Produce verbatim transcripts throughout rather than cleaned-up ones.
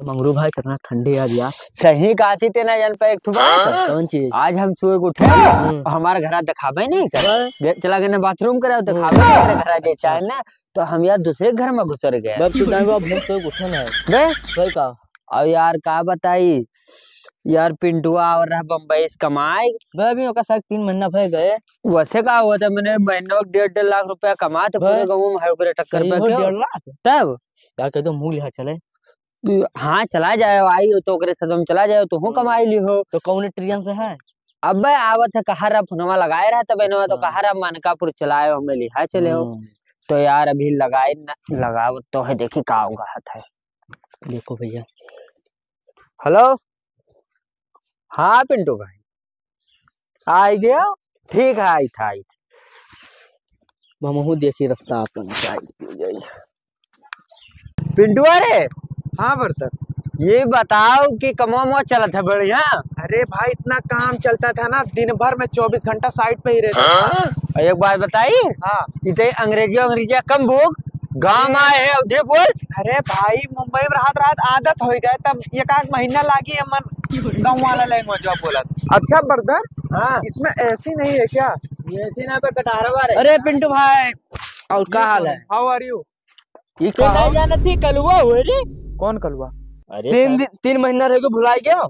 मंगरू भाई, कितना ठंडी आज यार। सही कहा थी तेना जन पे एक ठो बात। हाँ। कौन चीज? आज हम सुबह के उठे, हम्म। हमारे घर देखाबे नहीं कर। हाँ। गे-, चला गए ना बाथरूम करे, देखाबे नहीं करे घर जे चाहे ना, तो हम यार दूसरे घर में घुसर गए। बस तू टाइम अब हम सुबह के उठे ना। बे? भाई का? अब यार का बताई, यार पिंटुआ और रहा बम्बई से कमाए। बे अभी ओका साथ तीन महीना भय गए। वैसे का हुआ था, मैंने महीना में डेढ़, डेढ़ लाख रुपया कमात है पूरे बे? गाँव में, है ओकरे टक्कर सही पे हो, क्यों? डेढ़ लाख? तब? यार कह दो मुँह लिहा चले। तू, हाँ, चला जाए, आई हो तो ओकरे साथ हम चला जाए, तो हूँ हम्म। कमाई ली हो। तो कौन ट्रेन से है? अबे आवत है, कहा रहा फोनवा लगाए रहा, तब इनवा तो अच्छा। कहा रहा मानकापुर चलाए हो, हमें लिहा चले हो। हम्म। तो यार अभी लगाए न, लगावत तो है, देखी का होगा हाथ है। देखो भैया। हेलो, हाँ पिंटू भाई, आई गयो? ठीक है, आई था, आई था। हमहू देखी रास्ता अपन, क्या हो जाई। पिंटुआ रे। हाँ brother। ये बताओ कि कमवा मवा चलत है बढ़िया? अरे भाई, इतना काम चलता था ना, दिन भर में चौबीस घंटा site पे ही रहता था। हाँ? और एक बात बताई? हाँ। इते अंग्रेजिया, अंग्रेजिया कम बोल, गाँव में आए हैं, अवधे बोल। अरे भाई, मुंबई में रहत, रहत आदत हो गए, तब एक आध महीना लागी है मन गाँव वाला language बोलत। अच्छा brother, हाँ। इसमें AC नहीं है क्या? AC ना पे कटहरवा रे। अरे पिंटू भाई, और का हाल है? How are you? ये ये का ना हाल? जानत ही कलुआ हो रे। कौन कलुआ? अरे तीन सर। दिन, तीन महीना रह गए भुलाई गया।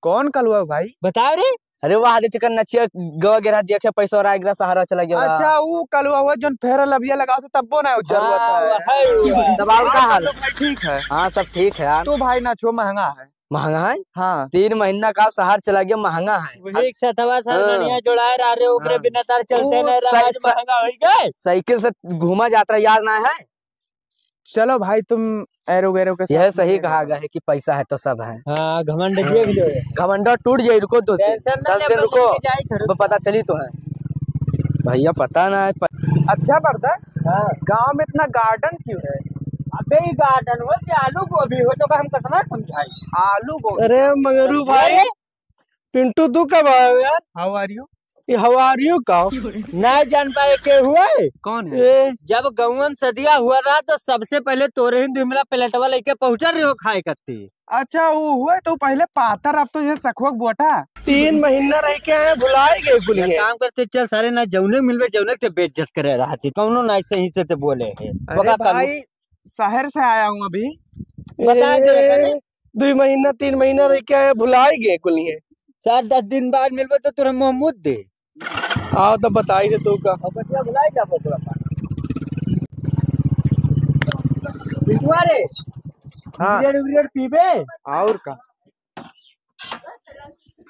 कौन कलुआ भाई? बताओ रे। अरे वाह, दे चिकन नचिया गवा गिरा दिया, पैसा और आगरा सहारा चला गया। अच्छा, वो कलुआ हुआ जोन Fair Lovely लगाओ तो तब्बो ना उज्जर हुआ था। हाँ, है। तब और का हाल? भाई ठीक है। हाँ, सब ठीक है यार। तो भाई ना छो महंगा है। महंगा है? हाँ। तीन महीना का शहर चला गया, महंगा है। वही एक सतवा साल हाँ। बढ़िया जोड़ाए रहा रे, ओकरे हाँ। बिना तार चलते वो नहीं रहा, साइ-, आज महंगा हो गए। साइकिल से घूमा जात रहा, याद ना है? चलो भाई, तुम एरो गैरो के यह साथ सही में कहा गया है कि पैसा है तो सब है। हाँ, घमंड हाँ। देख लो। घमंडा टूट जाए, रुको दो दिन, tension ना दस ले, दिन अपन रुको, लेके जाए घर। वो पता चली तो है। भैया पता ना है, प- अच्छा brother, हाँ। गाँव में इतना garden क्यों है? अबे ये garden हो कि आलू गोभी हो, तो का हम कितना समझाई? आलू गोभी। अरे मंगरू भाई, अरे? पिंटू तू कब आयो यार? How are you? ये how are you का? ना जान पाए के हुए? कौन है? ए। जब गौवन सदिया हुआ रहा तो सबसे पहले तोरे ही दुमला प्लेटवा लेके पहुंचा रहे हो खाए करती। अच्छा, वो हुए तो पहले पातर, अब तो ये सखुआ बोटा। तीन महीना रह के आए, भुलाई गए कुल एक ये। काम करते, चल सारे ना जौने मिलवे, जौने ते बेइज्जत करे रहती, कौनो ना सही से ते बोले है। अरे ओका करू। भाई, शहर से आया हूँ अभी। बता दे ए, करे। दुई महीना, तीन महीना रह के आए, भुलाई गए कुल ये। चार दस दिन बाद मिलबे तो तोरे मुँह मुद दे। आओ तो बताई दे तू का। और बतिया भुलाई जाबो तोरा पास। बिटुआ रे, हाँ। बियर उबियर पीबे? और का?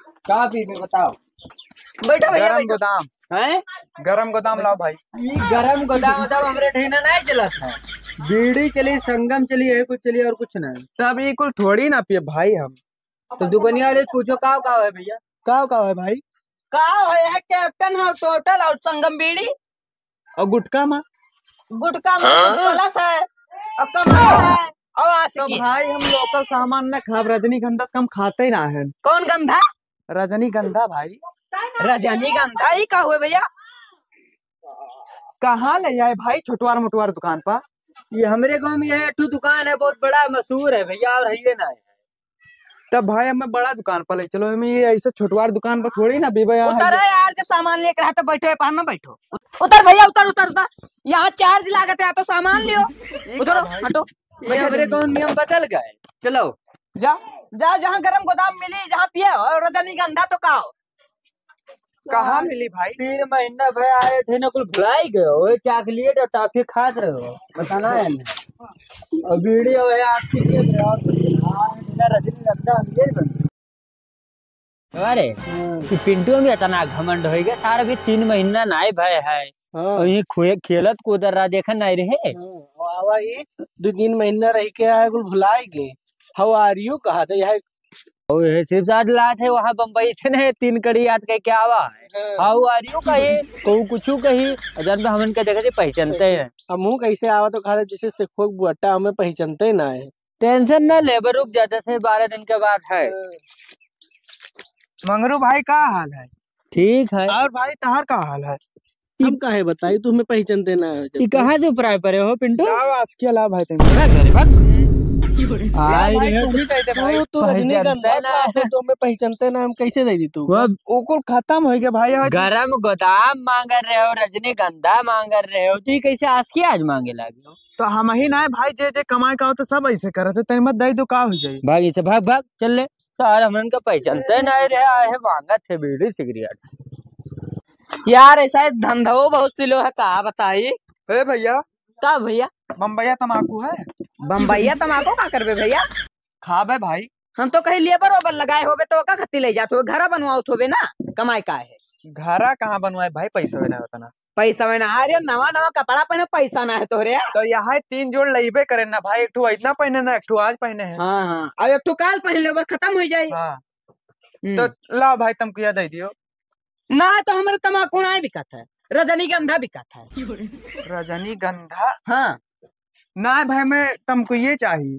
का पीबे बताओ? बैठो भैया, गरम बैठो। गोदाम। हैं? गरम गोदाम लाओ भाई। ई गरम गोदाम, गोदाम हमरे ठेना नहीं चलत है। बीड़ी चली, संगम चली, यही कुछ चली और कुछ नहीं। तब ई कुल थोड़ी ना पिए भाई हम। तो दुकानिया वाले पूछो, काव काव है भैया? काव काव है भाई? काव है, है कैप्टन है, टोटल और संगम बीड़ी। और गुटखा मा? गुटखा मा हाँ? प्लस है, और कमाल है, और तो आशिकी। भाई हम local सामान ना खाब, रजनीगंधा से कम खाते ही ना है। कौन गंधा? रजनीगंधा भाई। रजनीगंधा ही का हुए भैया? कहाँ ले आए भाई छोटवार मोटवार दुकान पर? ये हमरे गांव में यह एक ठो दुकान है, बहुत बड़ा मशहूर है भैया, और है ये ना है। तब भाई हमें बड़ा दुकान पर ले चलो, हमें ये ऐसे छोटवार दुकान पर थोड़ी ना बीबे यार। उतर है यार, जब सामान लेके रहा तो बैठो, ये पर ना बैठो। उत-, उतर भैया, उतर, उतर, उतर। यहाँ charge लागत है, तो सामान लियो। ठीक है उतरो, भाई। हटो। ये बैठो हमरे जल्दी। गांव नियम बदल गए। चलो। जा, जा, जहाँ गरम गोदाम मिली, जहाँ पिए और रजनीगंधा तो का हो। कहाँ मिली भाई? तीन महीना भए आए थे ना, कुल भुलाई गए। ओए chocolate और toffee खात रहे हो, बताना है ना। और बीड़ी और है, आप कितने रहे हो? हाँ, इधर रजनीगंधा हम ये बन। अरे, हाँ। कि पिंटू में इतना घमंड हो गया, सारा भी तीन महीना नाई भए है। हाँ। और ये खुए-, खेलत कूदत रहा, देखा नाई रहे। हाँ, आवा ही, दो तीन महीना रह के आए, कुल भुलाई गए। How are you कहा था, यह और ये शिव साथ लात है, वहाँ बम्बई से ने तीन कड़ी याद करके आवा है। हाँ। How are you कही, कहू कुछू कही, अजन तो हमन के देखे थे, पहचानते हैं। हमहू कैसे आवा तो खाली जैसे से खोक बुअट्टा, हमें पहचानते ना है। Tension ना ले, रुक जा, दस से बारह दिन के बाद है। हाँ। मंगरू भाई, का हाल है? ठीक है। और भाई, तहार का हाल है? हम काहे बताई, तुम्हें पहचानते ना हो जब ई तक। कहाँ से उपराय पड़े हो, पिंटू? लाओ, आसकिया लाओ भाई, तनी। भाग रे, भाग। आए भाई, रहे तू तो, भी दे दे भाई। तू, तू रजनीगंधा पहचानते ना। का है, तो हमें पहचानते ना, हम कैसे दे दी तू? वो वो कुल खत्म हो गया भाई, आज गरम गोदाम मांगर रहे हो, रजनीगंधा मांगर रहे हो, तो ये कैसे आशिकी आज मांगे लागे हो? तो हम ही ना है भाई, जे जे कमाए का हो तो सब ऐसे करत है, तनी मत दे दो, का हो जाई? भाग इसे, भाग, भाग, चल ले। सार हमन का पहचानते नहीं रहे, आए है मांगत है बीड़ी सिगरेट। यार, ऐसा है धंधो बहुत सिलो है, का बताई? ए भैया, का भैया? बम्बैया तमाकू है? बम्बैया तमाकू का करबे भैया? खाबे भाई। हम तो कहीं लेबर ओबर लगाए होबे तो का खत्ती ले जात होबे, घरा बनवावत होबे ना, कमाई का है? घरा कहाँ बनवाए भाई, पैसा ना होता ना। पैसा में ना, अरे नवा नवा कपड़ा पहने, पैसा ना है तोहरे यार। तो यहाँ तीन जोड़ लइबे करे ना भाई, एक ठो इतना पहने ना, एक ठो आज पहने है। हाँ, हाँ, और एक ठो काल पहन ले, बस खत्म हो जाई। हाँ। हम्म। तो लाओ भाई, तमकुइया दे दियो। ना तो हमारे तमाकू ना बिकत है, रजनीगंधा बिकत है। रजनीगंधा? हाँ। ना भाई, मैं तमकुइये चाही।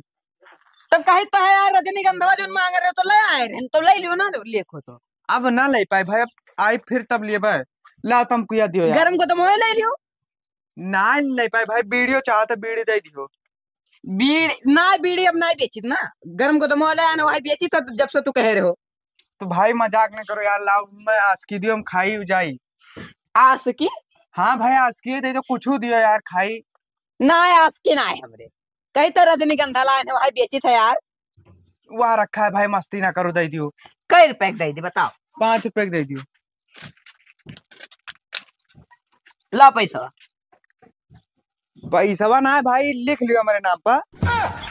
तब कही तो है यार, रजनीगंधवा जोन मांग रहे हो तो ले आए रहे, तो ले लियो ना, लेखो तो। अब ना ले पाए भाई, अब आई फिर तब लेबे। ला तमकुइया दियो यार। गरम गोदम होए ले लियो। ना ले पाए भाई, बीड़ियो चाहत है, बीड़ी दे दियो। बीड़ी ना, बीड़ी अब ना बेचित ना, गरम गोदम होए ले आने वही बेचित तो जब से तू कहे रहे हो। तो भाई मजाक न करो यार, लाओ मैं आशिकी दियो, हम खाई जाई। आशिकी? हाँ भाई, आशिकी दे दो, कुछ दियो यार, खाई। ना, आशिकी ना है हमरे। कही तो रजनीगंधा लाए हैं, वहाँ बेचित है यार। वहाँ रखा है भाई, मस्ती ना करो, दे दियो। कई रुपए के दे दी बताओ? पाँच रुपए के दे दियो। ला पैसा। पैसवा ना है भाई, लिख लियो हमारे नाम पर।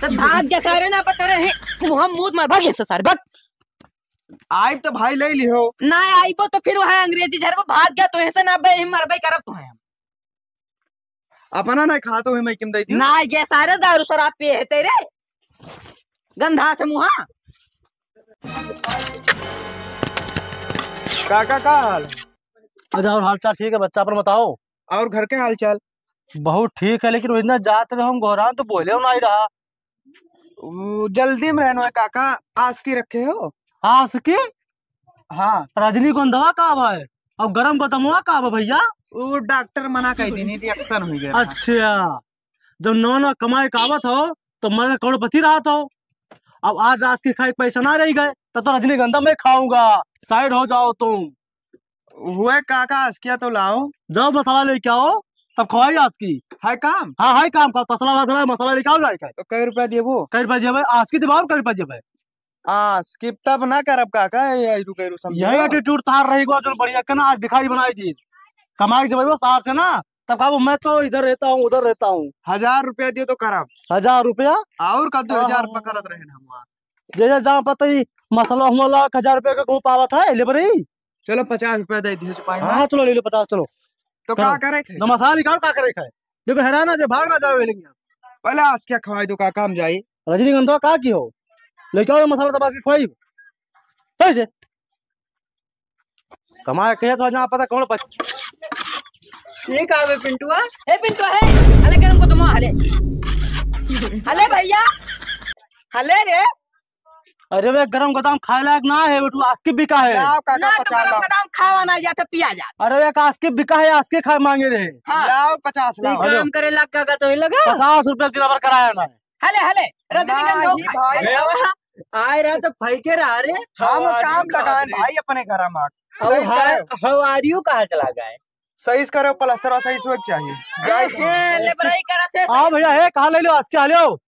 तो भाग जा सारे ना पता रहे, हम मूत मार, भाग यहाँ से सारे, भाग। आइब तो भाई ले लिहो। ना आइबो तो फिर वहाँ अंग्रेजी झरबो, भाग गया तो ऐसे ना बे, हम मरबे करब तो है हम। अपना ना खा तो मैं किम दे दियो। ना ये सारे दारू शराब पिए है तेरे। गंधा थे मुहा। काका का हाल है? अरे और हाल चाल ठीक है बच्चा, अपन बताओ। और घर के हाल चाल? बहुत ठीक है, लेकिन वो इतना जात रहे हम गोहरान तो बोले ना ही रहा। वो जल्दी में रहनो है काका, आशिकी रखे हो? आशिकी? हाँ। रजनीगंधवा का भाई? और गरम गोदमवा का बा भैया? वो डॉक्टर मना कर दी, reaction हो गया था। अच्छा, जब नवा नवा कमाए का आवत हो तो मैं करोड़पति रहत हो, अब आज आशिकी खाए के पैसा ना रह गए, तब तो रजनीगंधा मैं खाऊंगा, side हो जाओ तुम। हुए काका, आशिकिया तो लाओ। जाओ मसाला लेके आओ, तब खवाई आशिकी। है काम? हाँ, है काम का, तसला वसला मसाला लेके आओ जाए के। तो कै रुपया देबो? कै रुपया देबे? आशिकी दिवाओ, कै रुपया देबे? आशिकी तब ना करब काका, ये रुके रु समझो। यही attitude तार रही गो, जो बढ़िया के ना आज भिखारी बनाई दी। कमाई जब वो सार से ना, तब कहबो मैं तो इधर रहता हूँ, उधर रहता हूँ। हजार रुपया दियो तो करब। हजार रुपया? और का दो हजार हाँ, रुपया हाँ। करत रहे ना हम वहाँ। जे, जे जहाँ पता ही मसाला हुआ ला, एक हजार रुपया के कहूँ पावत है, ले बरी? चलो, पचास रुपया दे दियो, सिपाही हाँ, में। चलो, ले लो पचास, चलो। तो चलो। का करे थे? तो मसाला निकाल, का करे थे? देखो, हैरान है, जो भाग ना जावे, लेकिन पहले आशिकिया खवाई दो, का काम जाई? रजनीगंधा का की हो? लेके आओ मसाला, तब आशिकी खवाई। है जे? कमाए के तो ना पता कौन पैसा। ये का बे पिंटुआ? ए पिंटुआ, हे, हले गरम गोदमवा, हले। हले भैया, हले रे। अरे वे गरम गोदाम खाए लायक ना है, बेटू आशिकी बिका है। लाओ काका, ना तो पचास गरम लाओ। गोदाम खावा ना जाता, पिया जाता। अरे वे आशिकी बिका है, आशिकी खाए मांगे रहे। हाँ। लाओ पचास ये लाओ। काम करे लाग का तो ही लगा। पचास रुपया दिन भर कराया ना है। हले, हले, रजनीगंधा नहीं खाए। भाई। हले, आए रहा तो फेंके रहा रे। हम काम लगान भाई अपने घर में। और सही से करे। हवारियो कहाँ चला गए? सही से करे, प्लास्टर सही से होए के चाहिए। ए, ए, लेबराई करत है। हाँ भैया, हे, कहाँ ले लो, आशिकी ले लो।